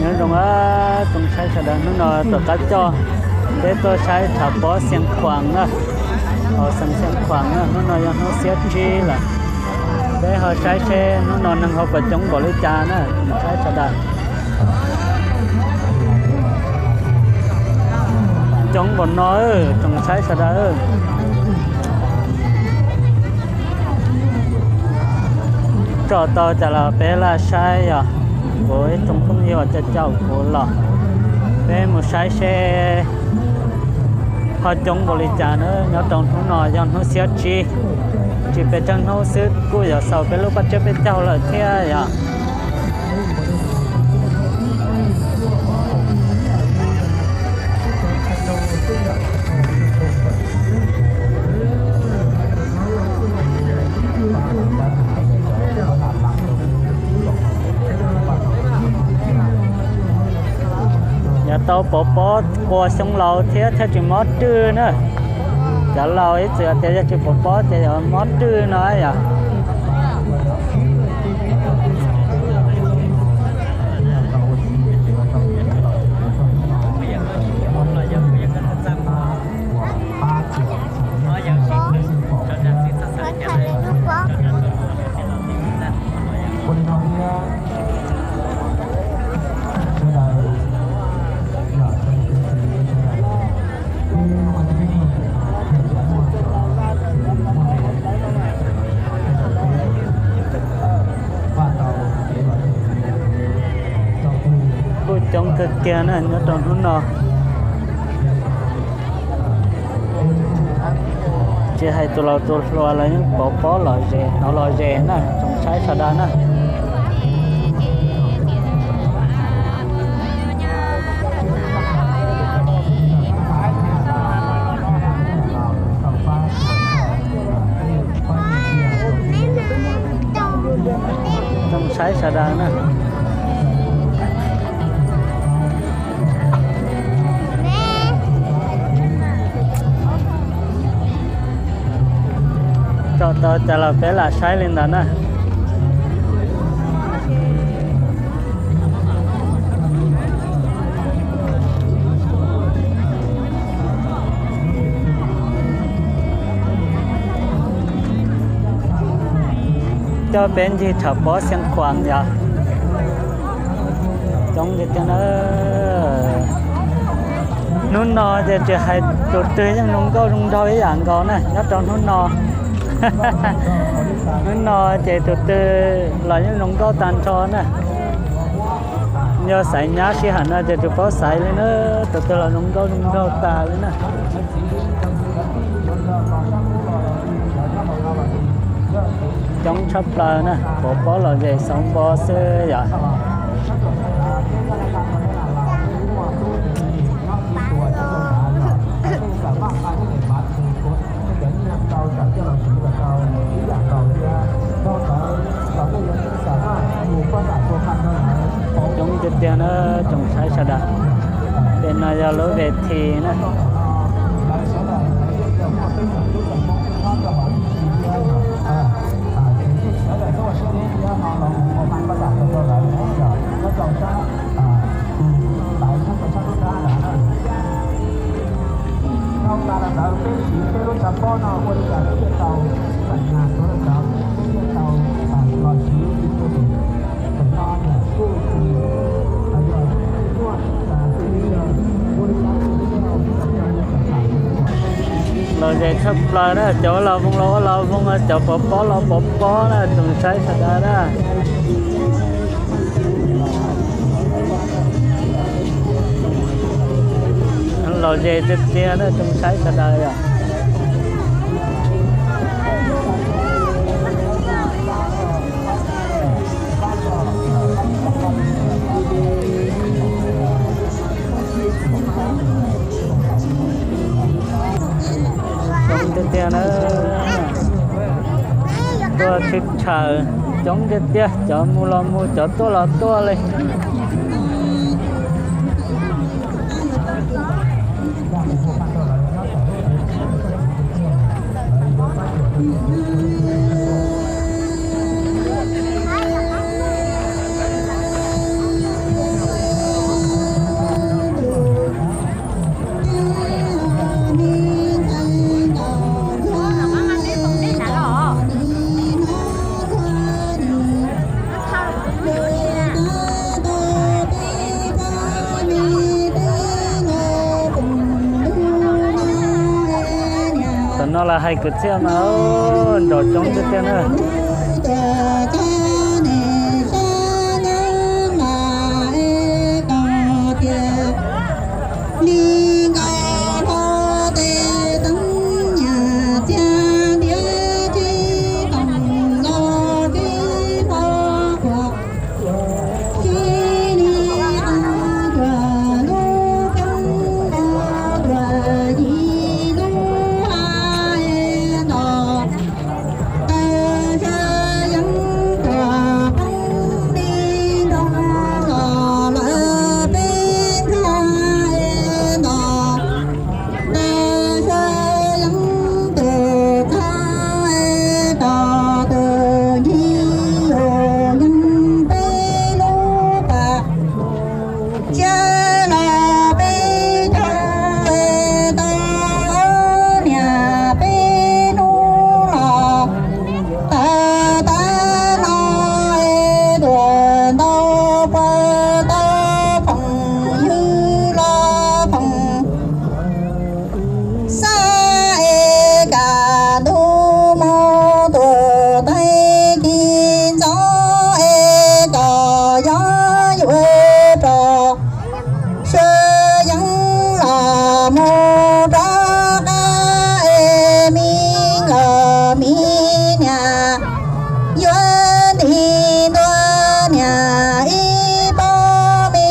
Nyob zoo, tsoom saib sawv daws, hnub no tom qab coj peb tuaj saib tshav pob Xiav Khuam na, hauv xeev Xiav Khuam na. Hnub no yog hnub xiab tsib lawm, peb ho saib seb hnub no neeg ho puas coob npaum li cas na tsoom saib sawv daws. Coob npaum no, tsoom saib sawv daws. Tsom tau cas los peb laj saib, yog kuv ib tsoom phooj ywg caum caum kuv los, peb mus saib seb ho coob npaum li cas na. Nyob rau hnub no yog hnub xiab tsib, tsis pes tsawg hnub xwb kuj yuav xaus peb lub paj tsiab peb caug lawm thiab yog. Yog tau pov pob qua xyoo laus thiab thiaj tsis mob rwj na. Cov laus ib txwm tias yog tsis pov pob ces yuav mob rwj no yom. Kuj coob kawg kiag na nyob rau hnub no. Tsis hais tus laus tus hluas los yeej pov pob lom zem hnov lom zem na tsoom saib sawv daws na. Tsoom saib sawv daws na. Tsom tau cas los peb lam saib li ntawd na. Coj peb ncig tshav pob Xiav Khuam yom. Coob tiag tiag na. Hnub no ces tsis hais tus twg yeej zoo nkauj zoo nraug ib yam nkaus na nyob rau hnub no. Hnub no ces tus twg los yeej zoo nkauj tag nrho na. Yog xaiv nyab sij hawm no ces tsis paub xaiv li na, tus twg los zoo nkauj zoo nraug tas li na. Coob tshaj plaws na, pov pob lom zem xauv npo xwb yom. Coob tiag tiag na tsoom saib sawv daws. Pem no yog lub ve thi na. Lom zem tshaj plaws na, cov ua los voos los ua los voos, cov pov pob los pov pob na tsoom saib sawv daws na. Lom zem tiag tiag na tsoom saib sawv daws yom. Coob tiag tiag na. Tuaj tshwj tshaws coob tiag tiag, cov mus los mus, cov tuaj los tuaj li. No los hais kwv txhiaj mas nrov coob tiag tiag na. Cia los peb caug tau ob niam peb hnub los tawm tag no es tuaj ntau puas tau phoom ywg los phoom xab es kam ntuj mus tus teeb kis ntxov es kom yog yuav rau sawv yeeb los mus rov qab es me nkawd me niam yuav nti ntua niam ib pob me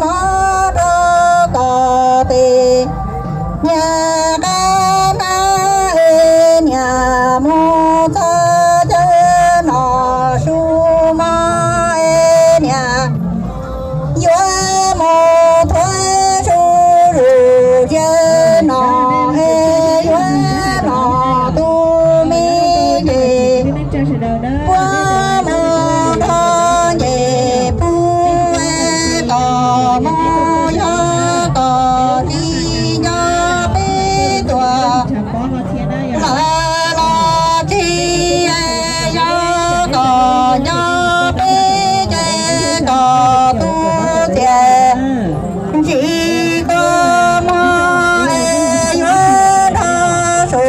mov rau kom tes niam qab hnab es niam mus txog caij no su mov es niam yuav mus thuav su zus cia no es yuav los tu me ces puab mus nrog nce pug es kom mus yog kom tsis nco peb tuaj lawm los tsis yog kom nco peb ces kom tu txias ntsis kua muag es yuav nrog su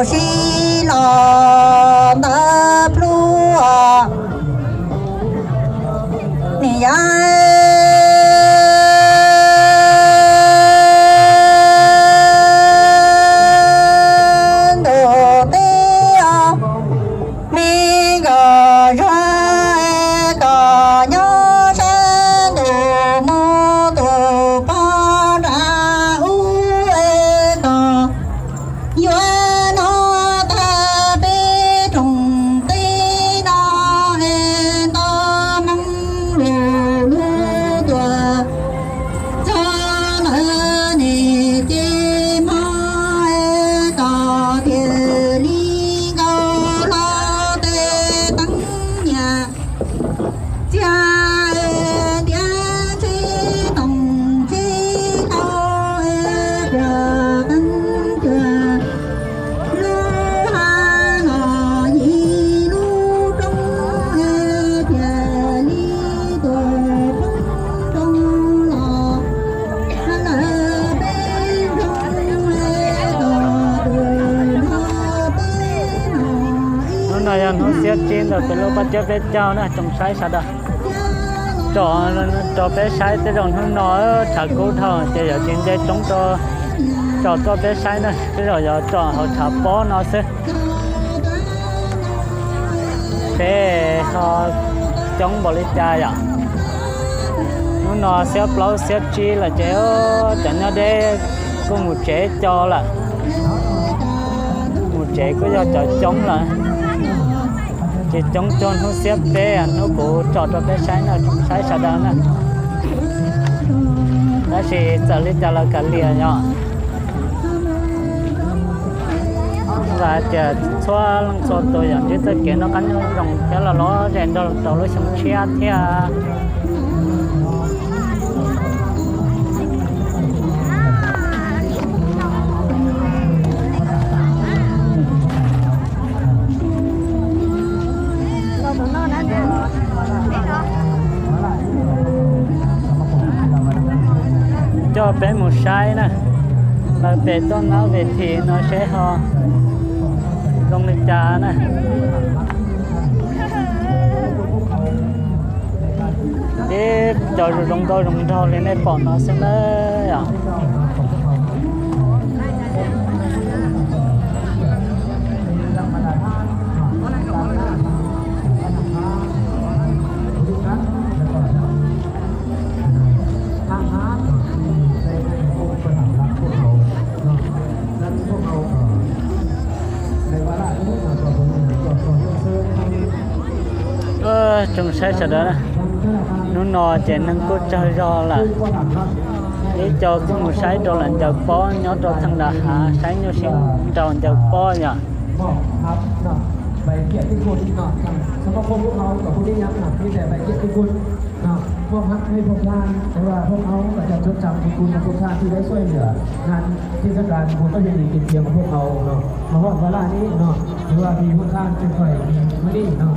sib los ntawd plub os. Niam yau ntuj teb os, me nkauj zog es kom nyob sab ntuj mus tus pog nram ub es kom yuav noj tag peb rooj teb no es nto Hmoob lug lub tuaj txog lawm ne ces mob es kom tiag li nkaus los tej teeb nyiaj txiag es tiav tsis toom tsis hlau es puag teeb cuag lub hav los yim lub roob es tiag li tuaj poob roob los lawm peb nroog es kom tus nrog peb no. Hnub no yog hnub xiab tsib ntawm peb lub paj tsiab peb caug na, tsoom saib sawv daws. Tsom rau peb saib tej zaum hnub no tshav kub dhau ces yuav tsis nce roob rau tsom tuaj peb saib na, tej zaum yuav tsom hauv tshav pob no xwb. Seb ho coob npaum li cas yom. Hnub no xiab plaub xiab tsib lawm ces cov nyob deb kuj mus tsev co lawm. Mus tsev kuj yog cov coob lawm. Tsis coob cuag hnub xiab peb hnub kuv tsom rau peb saib no, tsoom saib sawv daws na. Tab sis txawm li cas los kav liam yom. Vam hais tias txhua leej txhua tus yuav ntsib txoj kev noj qab nyob zoo thiab los lom zem nrog rau lub xyoo tshiab thiab. Coj peb mus saib na, lawv pem tuaj nab ve thi no seb ho Zoo li cas na? Ib co zoo nkauj zoo nraug li nej pom no xwb na yom. Tsoom saib sawv daws, hnub no ces neeg kuj tsawg zog lawm. Ib co kuj mus saib rau lawm ncaws pob nyob rau theej nram hav, saib nyuj sib nraus ncaws pob yom.มอบครับนะ ใบเกียรติคุณเนาะ สำหรับพวกเรากับพวกนี้นะครับนะ ที่ได้แบบ พวกเขาก็จะจดจำบุญคุณของพวกท่านที่ได้ช่วยเหลืองานเทศกาลบุญประเพณีกินเจของพวกเราเนาะ มาฮอดเวลานี้เนาะ ถือว่ามีพวกท่านเป็นฝ่ายมีมื้อนี้เนาะ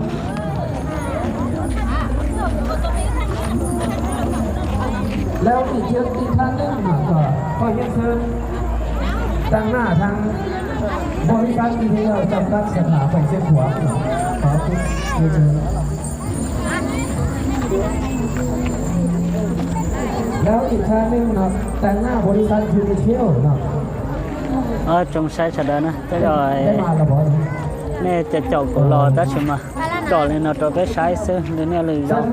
แล้วอีกเยอะอีกท่านหนึ่งเนาะ ก็ขอเรียนเชิญตังหน้าทางบริษัทอีเทลจำกัดสาขาแขวงเชียงขวางเนาะ ขอเรียนเชิญ แล้วอีกท่านหนึ่งเนาะ แต่งหน้าบริษัทยูนิเทลเนาะ Tsoom saib sawv daws na, tej zaum nej caum caum kuv los tab sis mas tsom li no rau peb saib xwb, lwm niaj lwm zaus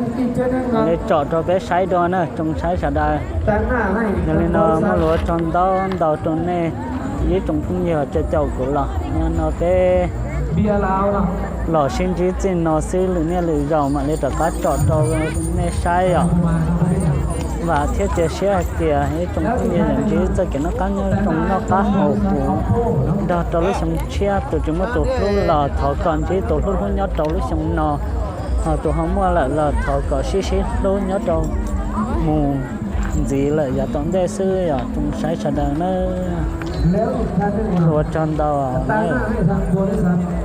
li tsom rau peb saib dua na tsoom saib sawv daws. Yog li no muaj lus ua tsaug ntau ntau rau nej ib tsoom phooj ywg caum caum kuv los, yog no peb los sib ntsib txij no xwb, lwm niaj lwm zaus mam li rov qab tsom rau nej saib yom. Vam thiab cia siab hais tias ib tsoom phooj ywg yuav ntsib txoj kev noj qab nyob zoo noj qab haus huv nrog rau lub xyoo tshiab, tus tsis muaj tus hlub los thov kom ntsib tus hlub hlub nyob rau lub xyoo no, ho tus ho muaj lawm los thov kom sib sib hlub nyob rau mus ntxiv lawm yav tom ntej xwb yom tsoom saib sawv daws na. Ua tsaug ntau na.